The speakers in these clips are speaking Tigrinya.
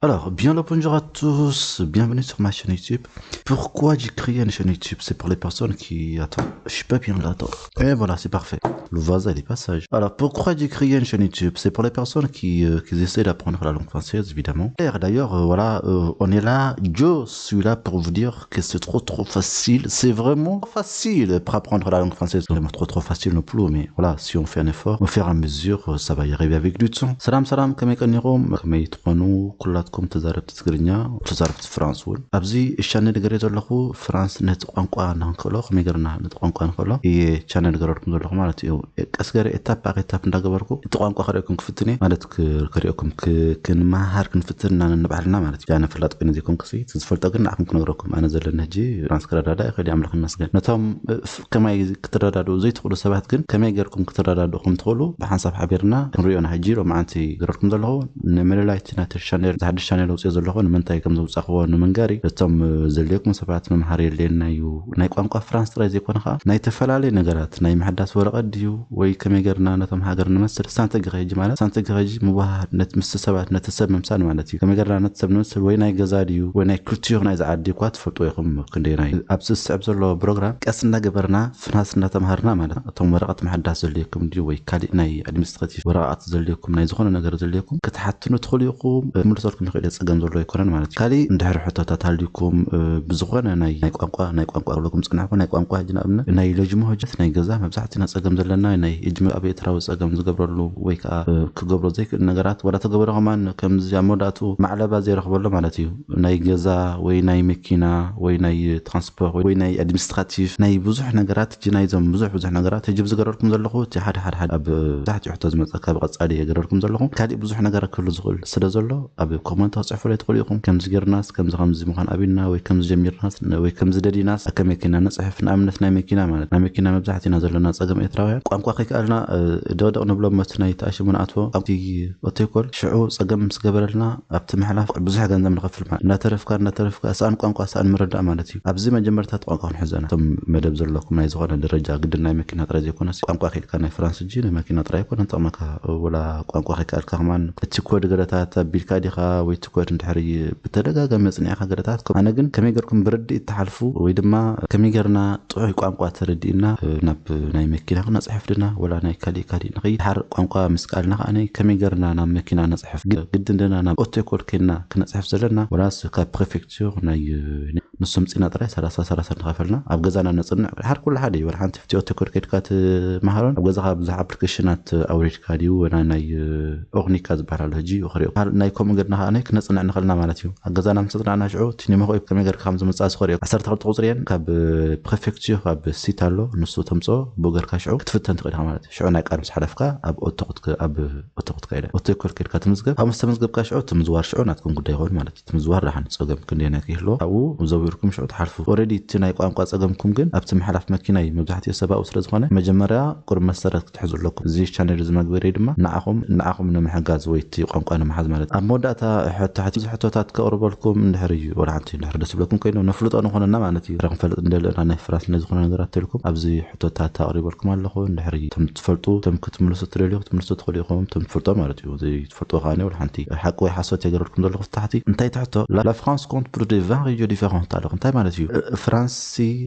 Alors, bien le bonjour à tous, bienvenue sur ma chaîne YouTube. Pourquoi j'ai créé une chaîne YouTube? C'est pour les personnes qui... Attends, je suis pas bien là, attends. Et voilà, c'est parfait. Le voisin, il est pas sage. Alors, pourquoi j'ai créé une chaîne YouTube? C'est pour les personnes qui, euh, qui essaient d'apprendre la langue française, évidemment. Et d'ailleurs, euh, voilà, euh, on est là. Je suis là pour vous dire que c'est trop, trop facile. C'est vraiment facile pour apprendre la langue française. Vraiment trop, trop facile non plus, mais voilà, si on fait un effort, au fur et à mesure, euh, ça va y arriver avec du temps. ሰላም ሰላም፣ ከመይ ቀኒኹም? ከመይ ትኾኑ? ኩላትኩም ተዛረብቲ ትግርኛ፣ ተዛረብቲ ፍራንስ እውን። ኣብዚ ቻነል ገረ ዘለኹ ፍራንስ ነቲ ቋንቋ ንክንክእሎ፣ ከመይ ገርና ነቲ ቋንቋ ንክእሎ እየ ቻነል ገረልኩም ዘለኹ ማለት እዩ። ቀስ ገረ ኤታፕ ብኤታፕ እንዳገበርኩ እቲ ቋንቋ ከርእየኩም ክፍትን እየ ማለት ክ-፣ ከርእየኩም ክ-፣ ክንመሃር ክንፍትን እና ንባዕልና ማለት እዩ። ኣነ ፈላጥ ኮይነ ዘይኮንኩ ሲ፣ እቲ ዝፈልጦ ግን ንዓኹም ክነግረኩም። ኣነ ዘለኒ ሕጂ ፍራንስ ክረዳዳ ይኽእል እዩ፣ ኣምላኽ ይመስገን። ነቶም፣ እ፣ ፍ-፣ ከማይ ክትረዳድኡ ዘይትኽእሉ ሰባት ግን ከመይ ገርኩም ክትረዳድኡ ከም ትኽእሉ ብሓንሳብ ሓቢርና ክንሪኦ ኢና። ሕጂ ሎማዓንቲ ገረልኩም ዘለኹ ንምልላይ እቲ ናተይ ቻነል፣ ዝሓድሽ ቻነል ኣውፅኦ ዘለኹ ንምንታይ ከም ዘውፃእኽዎ ንምንጋር እዩ። እቶም፣ እ፣ ዘድልየኩም ሰባት ምምሃር የድልየና እዩ። ናይ ቋንቋ ፍራንስ ጥራይ ዘይኮነ ከዓ ናይ ተፈላለዩ ነገራት ናይ ምሕዳስ ወረቐት ድዩ ወይ ከመይ ገርና ነቶም ሃገር ንመስል ሳንተግ ኸጂ ማለት ሳንተግ ኸጂ ምውሃድ ነት-፣ ምስ ሰባት ነቲ ሰብ ምምሳል ማለት እዩ። ከመይ ገርና ነቲ ሰብ ንምስል ወይ ናይ ገዛ ድዩ ወይ ናይ ክልቲኡ ናይ ዝዓዲ እኳ ትፈልጡ ኢኹም ክንደየናይ። ኣብዚ ዝስዕብ ዘሎ ፕሮግራም ቀስ እንዳገበርና ፍራንስ እንዳተምሃርና ማለት እቶም ወረቐት ምሕዳስ ዘድልየኩም ድዩ ወይ ካሊእ ናይ ኣድሚኒስትራቲቭ ወረቐት ዘድልየኩም ናይ ዝኾነ ነገር ዘድልየኩም ክትሓትኑ ትኽእሉ ኢኹም። ክምልሰልኩም ይኽእል እየ፣ ጸገም ዘሎ ኣይኮነን ማለት እዩ። ካሊእ እንድሕር ሕቶታት ሃልዩኩም፣ እ፣ ብዝኾነ ናይ፣ ናይ ቋንቋ፣ ናይ ቋንቋ ክብለኩም ዝጸናሕኩ፣ ናይ ቋንቋ ሕጂ ንኣብነት ናይ ለጅሞ ህጀት ናይ ገዛ መብዛሕትና ጸገም ዘለና ናይ እጅመ ኣብ ኤርትራዊ ጸገም ዝገብረሉ ወይ ከዓ፣ እ፣ ክገብሮ ዘይክእል ነገራት ወላ ተገበረ ከማን ከምዚ ኣብ መወዳእቱ ማዕለባ ዘይረኽበሉ ማለት እዩ። ናይ ገዛ ወይ ናይ መኪና ወይ ናይ ትራንስፖርት ወይ ናይ ኣድሚኒስትራቲቭ ናይ ብዙሕ ነገራት፣ ሕጂ ናይዞም ብዙሕ ብዙሕ ነገራት ሕጂ ብዝገረርኩም ዘለኹ እቲ ሓደ ሓደ ሓደ ኣብ መብዛሕትኡ ሕቶ ዝመጸካ ብቐጻሊ እየ ገረርኩም ዘለኹ። ካሊእ ብዙሕ ነገር ክህሉ ዝኽእል ስለ ዘሎ ኣብ ኮመንት ክጽሕፉለይ ትኽእሉ ኢኹም። ከምዚ ጌርናስ፣ ከምዚ ከምዚ ምዃን ኣቢልና ወይ ከምዚ ጀሚርናስ ን-፣ ወይ ከምዚ ደሊናስ ኣብ ከመይ ኬና ንጽሕፍ? ንኣብነት ናይ መኪና ማለት ናይ መኪና መብዛሕትና ዘለና ጸገም ኤርትራውያን ቋንቋ ከይከኣልና፣ እ፣ ደቕደቕ ንብሎ መት ናይ ተኣሽሙ ንኣትዎ ኣብቲ ኦቴኮል ሽዑ ጸገም ምስ ገበረልና ኣብቲ ምሕላፍ ብዙሕ ገንዘብ ንኸፍል ማለት እናተረፍካ እናተረፍካ ሰኣን ቋንቋ ሰኣን ምርዳእ ማለት እዩ። ኣብዚ መጀመርታ እቲ ቋንቋ ክንሕዘና እቶም መደብ ዘለኩም ናይ ዝኾነ ደረጃ ግድን ናይ መኪና ጥራይ ዘይኮነስ ቋንቋ ከይልካ ናይ ፍራንስ እጂ ንመኪና ጥራይ ኣይኮነን ጠቕመካ። ወላ ቋንቋ ከይከኣልካ ከማን እቲ ኮድ ገለታት ኣቢልካ ዲኻ ወይ እቲ ኮድ እንድሕር ብተደጋጋሚ መጽኒዕካ ገለታት ከም-፣ ኣነ ግን ከመይ ገርኩም ብርድኢት ትሓልፉ ወይ ድማ ከመይ ገርና ጥዑይ ቋንቋ ተረዲእና፣ እ፣ ናብ ናይ መኪና ክነጽሕፍ ድና ወላ ናይ ካሊእ ካሊእ ንኸይድ ድሓር ቋንቋ ምስ ከኣልና ከኣነ ከመይ ገርና ናብ መኪና ነጽሕፍ? ግ-፣ ግድን ድና ናብ ኦቴኮል ኬንና ክነጽሕፍ ዘለና ወላስ ካብ ፕሬፌክቸር ናይ፣ እ፣ ንሶም ጽና ጥራይ ሰላሳ ሰላሳ እናኸፈልና ኣብ ገዛና ነጽንዕ። ድሓር ኩሉ ሓደ እዩ። ወላ ሓንቲ ፍትዮ ተኮድ ከድካ ትመሃሮን ኣብ ገዛኻ ብዙሕ ኣፕሊኬሽናት ኣውሪድካ ድዩ? ወላ ናይ፣ እ፣ ኦርኒካ ዝበሃል ኣሎ ሕጂ እዩ ክሪኦ። ናይ ከምኡ ገድና ከኣ ክነጽንዕ ንኽእልና ማለት እዩ። ኣብ ገዛና ምስ ኣጽናዕና ሽዑ እቲ ኒመኾ ከመይ ገርካ ከም ዝምጻእ ዝኸሪኦ ዓሰርተ ክልተ ቁጽሪ እየን ካብ ፕሬፌክት እዩ፣ ካብ ሲት ኣሎ ንሱ ተምጽኦ ብኡ ገርካ ሽዑ ክትፍተን ትኽእል ኢኻ ማለት እዩ። ሽዑ ናይ ቃል ምስ ሓለፍካ ኣብ ኦቶ ክትከ-፣ ኣብ ኦቶ ክትከይደ ኦቶ ኮድ ከድካ ትምዝገብ። ኣብ ምስ ተመዝገብካ ሽዑ እቲ ምዝዋር ሽዑ ናትኩም ጉዳይ ይኸውን ማለት እዩ። እቲ ምዝዋር ደሓን ጸገም ክንደየናይ ከይህልዎ ኣብኡ ዘዊርኩም ሽዑ ትሓልፉ። ኦልሬዲ እቲ ናይ ቋንቋ ጸገምኩም ግን ኣብቲ ምሕላፍ መኪና እዩ። መብዛሕትኡ ሰብኣዊ ስለ ዝኾነ መጀመርያ ቁሩብ መሰረት ክትሕዙ ኣለኩም። እዚ ቻነል እዚ መግበሪ ድማ ንዓኹም፣ ንዓኹም ንምሕጋዝ ወይ እቲ ቋንቋ ንምሓዝ ማለት እዩ። ኣብ መወዳእታ ሕቶ፣ ሕቶ፣ ሕቶታት ከቕርበልኩም እንድሕር እዩ፣ ወላ ሓንቲ እንድሕር ደስ ይብለኩም ኮይኑ ነፍልጦ ንኾነና ማለት እዩ። ክንፈልጥ እንደለና ናይ ፍራንስ ዝኾነ ነገራት ተልኩም ኣብዚ ሕቶታት ኣቕሪበልኩም ኣለኹ። እንድሕር እቶም ትፈልጡ፣ እቶም ክትምልሱ ትደልዩ ክትምልሱ ትኽእሉ ኢኹም፣ እቶም ትፈልጦ ማለት እዩ። ዘይትፈልጦ ከኣ ወላ ሓንቲ ሓቂ ወይ ሓሶት የገረልኩም ዘለኹ ታሕቲ። እንታይ ትሕቶ? La, la France compte plus de vingt régions différentes ኣለኹ። እንታይ ማለት እዩ? እ፣ ፍራንስ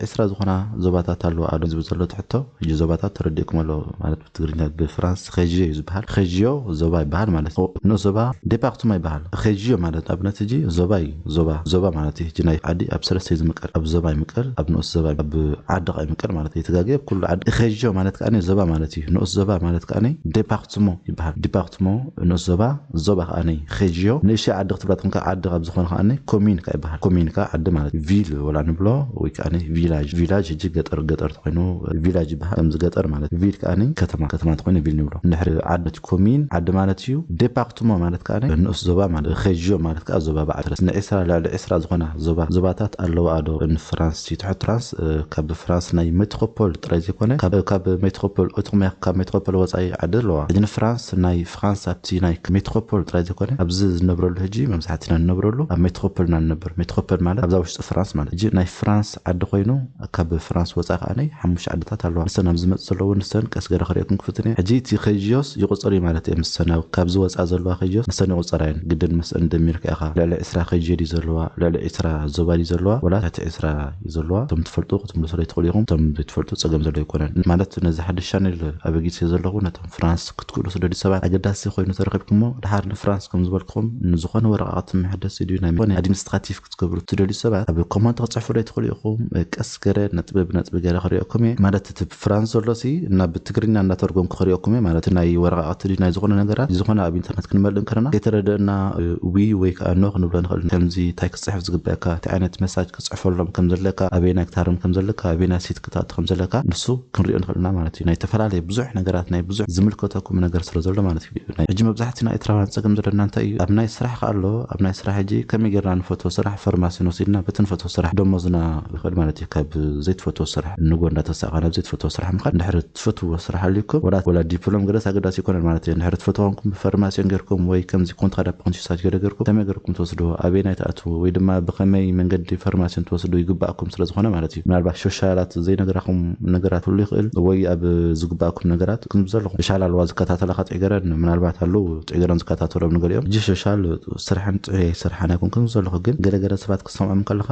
ዕስራ ዝኾና ዞባታት ኣለዋ ኣሎ ዝብል ዘሎ ትሕቶ። ሕጂ ዞባታት ተረዲእኩም ኣሎ ማለት ብትግርኛ ብፍራንስ ሬጂዮ እዩ ዝበሃል። ሬጂዮ ዞባ ይበሃል ማለት እዩ። ንኡስ ዞባ ዴፓርትማ ይበሃል። ሬጂዮ ማለት ኣብነት ሕጂ ዞባ እዩ። ዞባ፣ ዞባ ማለት እዩ። ሕጂ ናይ ዓዲ ኣብ ሰለስተ እዩ ዝምቀል። ኣብ ዞባ ይምቀል፣ ኣብ ንኡስ ዞባ፣ ኣብ ዓዲ ኸዓ ይምቀል ማለት እዩ። ተጋግየ ኣብ ኩሉ ዓዲ። ሬጂዮ ማለት ከኣ ዞባ ማለት እዩ። ንኡስ ዞባ ማለት ከኣ ዴፓርትሞ ይበሃል። ዴፓርትሞ ንኡስ ዞባ፣ ዞባ ከኣ ሬጂዮ። ንእሽተይ ዓዲ ክትብላ ትንካ ዓዲ ካብ ዝኾነ ከኣ ኮሚን ከኣ ይበሃል። ኮሚን ከኣ ዓዲ ማለት እዩ። ቪል ወላ ንብሎ ወይ ከኣ ቪላጅ። ቪላጅ ሕጂ ገጠር፣ ገጠር ተኾይኑ ቪላጅ ይበሃል። ከምዚ ገጠር ማለት ቪል ከኣ ከተማ፣ ከተማ ተኾይኑ ቪል ንብሎ። እንድሕር ዓዲ ኮሚን ዓዲ ማለት እዩ። ዴፓርትሞ ማለት ከኣ ንኡስ ዞባ ማለት፣ ሬጂዮ ማለት ከኣ ዞባ በዓል ንዒስራ፣ ልዕሊ ዒስራ ዝኾና ዞባ፣ ዞባታት ኣለዋ ዶ ንፍራንስ? ትሕት ፍራንስ፣ እ፣ ካብ ፍራንስ ናይ ሜትሮፖል ጥራይ ዘይኮነ ካብ፣ ካብ ሜትሮፖል፣ እትኹም ካብ ሜትሮፖል ወጻኢ ዓዲ ኣለዋ። ሕጂ ንፍራንስ ናይ ፍራንስ ኣብቲ ናይ ሜትሮፖል ጥራይ ዘይኮነ ኣብዚ ዝነብረሉ ሕጂ መብዛሕትና ንነብረሉ ኣብ ሜትሮፖል ኢና ንነብር። ሜትሮፖል ማለት ኣብዛ ውሽጢ ፍራንስ ማለት። ሕጂ ናይ ፍራንስ ዓዲ ኮይኑ ካብ ፍራንስ ወፃኢ ከዓ ናይ ሓሙሽተ ዓድታት ኣለዋ። ንሰን ኣብ ዝመፅ ዘለዉ ንሰን ቀስ ገረ ክሪኦኩም ክፍትን እየ። ሕጂ እቲ ከይዮስ ይቁፀር እዩ ማለት እየ። ምሰን ኣብ ካብዚ ወፃኢ ዘለዋ ከይዮስ ንሰን ይቁፀራ እየን። ግድን ምስአን ደሚርካ ኢኻ። ልዕሊ ዕስራ ከይዮ ድዩ ዘለዋ፣ ልዕሊ ዕስራ ዞባ ድዩ ዘለዋ፣ ወላ ትሕቲ ዕስራ እዩ ዘለዋ። እቶም ትፈልጡ ክትምልሱ ይትኽእሉ ኢኹም። እቶም ዘይትፈልጡ ፀገም ዘሎ ኣይኮነን። ማለት ነዚ ሓድሽ ቻነል ኣበጊሰ ዘለኹ ነቶም ፍራንስ ክትክእሉ ስደዱ ሰባት ኣገዳሲ ኮይኑ ተረኺብኩሞ። ድሓር ንፍራንስ ከም ዝበልኩም ንዝኾነ ወረቃቕቲ መሐደሲ ድዩ ናይ ዝኾነ ኣድሚኒስትራቲቭ ክትገብሩ ትደልዩ ሰባት ኣብ ኮመንት ክጽሕፉ ዶ ትኽእሉ ኢኹም። ቀስ ገረ ነጥቢ ብነጥቢ ገረ ክሪኦኩም እየ። ማለት እቲ ፍራንስ ዘሎ ሲ እና ብትግርኛ እናተርጎምኩ ክሪኦኩም እየ። ማለት ናይ ወረቃቕቲ ድዩ ናይ ዝኾነ ነገራት ዝኾነ ኣብ ኢንተርነት ክንመልእ እንከለና ከይተረደእና ዊ ወይ ከዓ ኖ ክንብሎ ንኽእል። ከምዚ እንታይ ክጽሕፍ ዝግበአካ፣ እንታይ ዓይነት መሳጅ ክጽሕፈሎም ከም ዘለካ፣ ኣበየናይ ክትሃርም ከም ዘለካ፣ ኣበየናይ ሲት ክትኣቱ ከም ዘለካ ንሱ ክንሪኦ ንኽእል ኢና ማለት እዩ። ናይ ዝተፈላለየ ብዙሕ ነገራት ናይ ብዙሕ ዝምልከተኩም ነገር ስለ ዘሎ ማለት እዩ። ናይ ሕጂ መብዛሕትና ኤርትራውያን ጸገም ዘለና እንታይ እዩ? ኣብ ናይ ስራሕ ከኣ ኣሎ፣ ኣብ ናይ ስራሕ ሕጂ ከመይ ጌርና ንፈትዎ ስራሕ ፈርማሲ ንወስድና በቲ ንፈትዎ ስራሕ ደሞዝና ይኽእል ማለት እዩ። ካብ ዘይትፈትዎ ስራሕ ንጎ እንዳተሳእካ ናብ ዘይትፈትዎ ስራሕ ምኻድ። እንድሕር ትፈትዎ ስራሕ ኣልዩኩም ወላ ወላ ዲፕሎም ገለስ ኣገዳሲ ኣይኮነን ማለት እዩ። እንድሕር ትፈትዎ ኮንኩም ብፈርማሲዮን ጌርኩም ወይ ከምዚ ኮንትራ ዳፕረንቲሳት ገለ ጌርኩም ከመይ ጌርኩም ትወስድዎ ኣበየናይ ትኣትዉ ወይ ድማ ብኸመይ መንገዲ ፈርማሲዮን ትወስዱ ይግባእኩም ስለ ዝኾነ ማለት እዩ። ምናልባት ሾሻላት ዘይነግራኹም ነገራት ክህሉ ይኽእል ወይ ኣብ ዝግባእኩም ነገራት ክንብዘለኹም ሾሻል ኣለዋ ዝከታተላኻ ጥዕገረን ምናልባት ኣለዉ ጥዕገረን ዝከታተሎም ንገሊኦም ሕጂ ሾሻል ስርሐን ጥዑይ ኣይሰርሓን ኣይኮንኩን ዘለኹ ግን ገለገለ ሰባት ክሰምዖም ከለኻ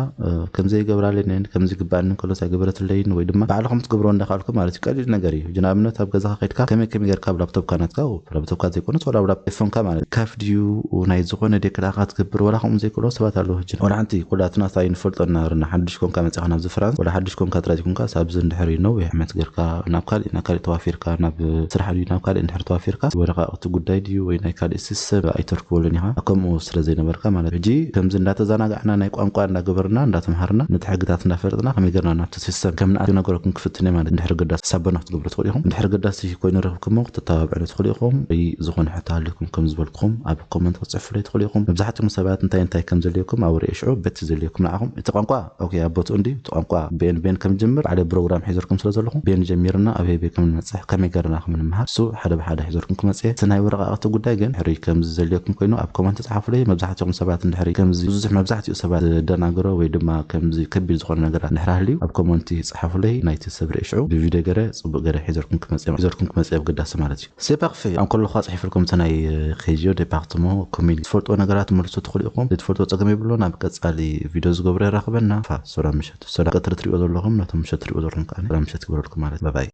ከምዚ ይገብራለይን ከምዚ ይግባኣኒ ከሎስ ኣይገበረትለይን ወይ ድማ ባዕልኹም ትገብሮ እንዳኻልኩም ማለት እዩ። ቀሊል ነገር እዩ። ሕጂ ንኣብነት ኣብ ገዛኻ ከድካ ከመይ ከመይ ጌርካ ኣብ ላፕቶፕካ ናትካ ላፕቶፕካ ዘይኮነስ ወላ ኣብ ላፕቶፕ ፎንካ ማለት ካፍ ድዩ ናይ ዝኾነ ዴክዳኻ ትገብር ወላ ከምኡ ዘይክእሎ ሰባት ኣለዉ። ሕጂ ወላ ሓንቲ ኩላትና እንታይ ንፈልጦ እናበልና ሓድሽ ኮንካ መፂኻ ናብዚ ፍራንስ ወላ ሓድሽ ኮንካ ጥራይ ዘይኮንካ ኣብዚ እንድሕር ነዊሕ ዓመት ጌርካ ናብ ካልእ ናብ ካልእ ተዋፊርካ ናብ ስራሕ ድዩ ናብ ካልእ እንድሕር ተዋፊርካ ወረቃቕቲ ጉዳይ ድዩ ወይ ናይ ካልእ ሲስተም ኣይተርክበሉን ኢኻ። ከምኡ ስለ ዘይነበርካ ማለት ሕጂ ከምዚ እንዳተዘናጋዕና ናይ ቋንቋ እንዳገበርና እንዳተምሃርና ነቲ ሕግታት እንዳፈለጥና ከመይ ጌርና ናብቲ ሲስተም ከም ንኣት ነገረኩም ክፍትን እየ ማለት እንድሕር ገዳሲ ሳበና ክትገብሩ ትኽእሉ ኢኹም። እንድሕር ገዳሲ ኮይኑ ረኽብኩሞ ክትተባብዑ ትኽእሉ ኢኹም። ወይ ዝኾነ ሕቶ ሃልዩኩም ከም ዝበልኩኹም ኣብ ኮመንት ክትጽሕፉለይ ትኽእሉ ኢኹም። መብዛሕትኹም ሰባት እንታይ እንታይ ከም ዘልየኩም ኣብ ርእየ ሽዑ በቲ ዘልየኩም ንዓኹም እቲ ቋንቋ ኦኬ ኣብ ቦትኡ እንድዩ እቲ ቋንቋ ቤን ቤን ከም ጅምር ባዕለ ፕሮግራም ሒዘልኩም ስለ ዘለኹም ቤን ጀሚርና ኣብ ህበይ ከም ንመጽሕ ከመይ ገርና ከም ንምሃር እሱ ሓደ ብሓደ ሒዘልኩም ክመጽእ እቲ ናይ ወረቃቕቲ ጉዳይ ግን ሕሪ ከምዚ ዘልየኩም ኮይኑ ኣብ ኮመንት ጻሓፉለይ። መብዛሕትኹም ሰባት እንድሕሪ ከምዚ ብዙሕ መብዛሕትኡ ሰባት ደናግሮ ወይ ድማ ከምዚ ከቢድ ዝኾነ ነገራት እንድሕር ሃልዩ ኣብ ኮመንቲ ጻሓፉለይ። ናይቲ ሰብ ርእየ ሽዑ ብቪድዮ ገረ ጽቡቅ ገረ ሒዘልኩም ክመጽእ ሒዘልኩም ክመጽእ ኣብ ግዳሲ ማለት እዩ። ሴፓክፌ ኣንኮሎ ኳ ጽሒፍልኩም እቲ ናይ ከይዮ ዴፓርትሞ ኮሚኒ ትፈልጥዎ ነገራት መልሱ ትኽእሉ ኢኹም። ዘይትፈልጥዎ ጸገም የብሉን። ኣብ ቀጻሊ ቪድዮ ዝገብሮ የራኽበና። ፋ ሰላም ምሸት ሰላም ቀትሪ ትሪእዎ ዘለኹም ነቶም ምሸት ትሪእዎ ዘለኹም ከዓ ሰላም ምሸት ይግበረልኩም ማለት ባባይ።